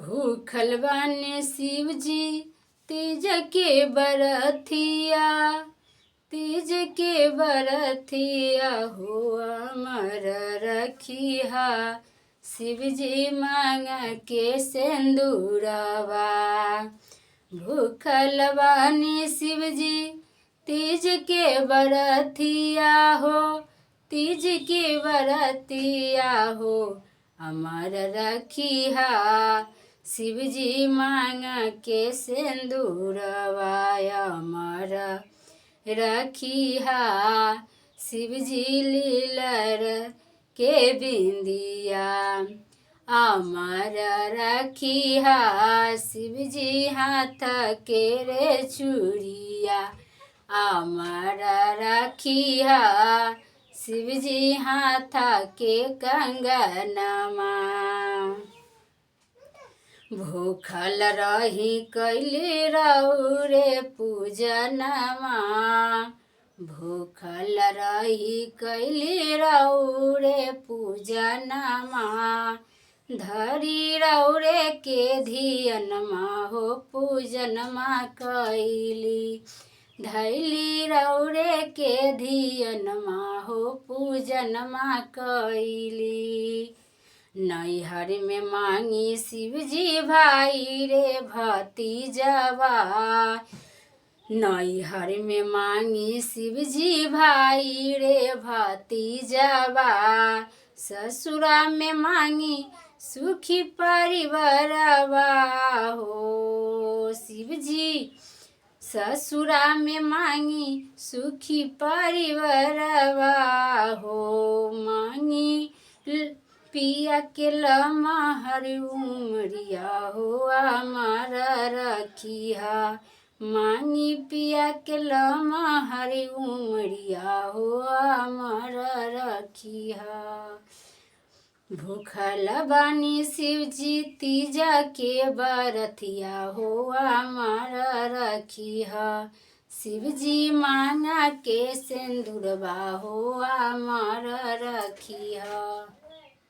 भूखल बानी शिवजी तीज के बरथिया, तीज के बरथिया हो अमर रखिया शिवजी मांग के सिंदूरवा। भूखल बानी शिवजी तीज के बरथिया हो, तीज के बरतिया हो अमर रखिया शिवजी मांग के सिंदूरवा। अमर रखिया शिवजी लीलर के बिंदिया, अमर रखिया शिवजी हाथ के रे चूड़िया, अमर रखिया शिवजी हाथ के कंगनमा। भूखल रही कैली रौरे पूजनमा, भूखल रही कैली रौरे पूजनमा, धरी रौरे के धियनमा हो पूजनमा कैली, धैली रौरे के धियनमा हो पूजनमा कैली। नैहर में मांगी शिवजी भाई रे भतीजवा, नैहर में मांगी शिवजी भाई रे भतीजवा, ससुरा में मांगी सुखी परिवारवा हो शिवजी, ससुरा में मांगी सुखी परिवारवा हो। मांगी पिया के लमहर उमरिया हो अमर रखिया, मांगी पिया के लमहर उमरिया हो अमर रखिया। भूखल बानी शिवजी तीजा के बरथिया हो अमर रखिया शिवजी मांगा के सिंदूरवा हो अमर रखिया।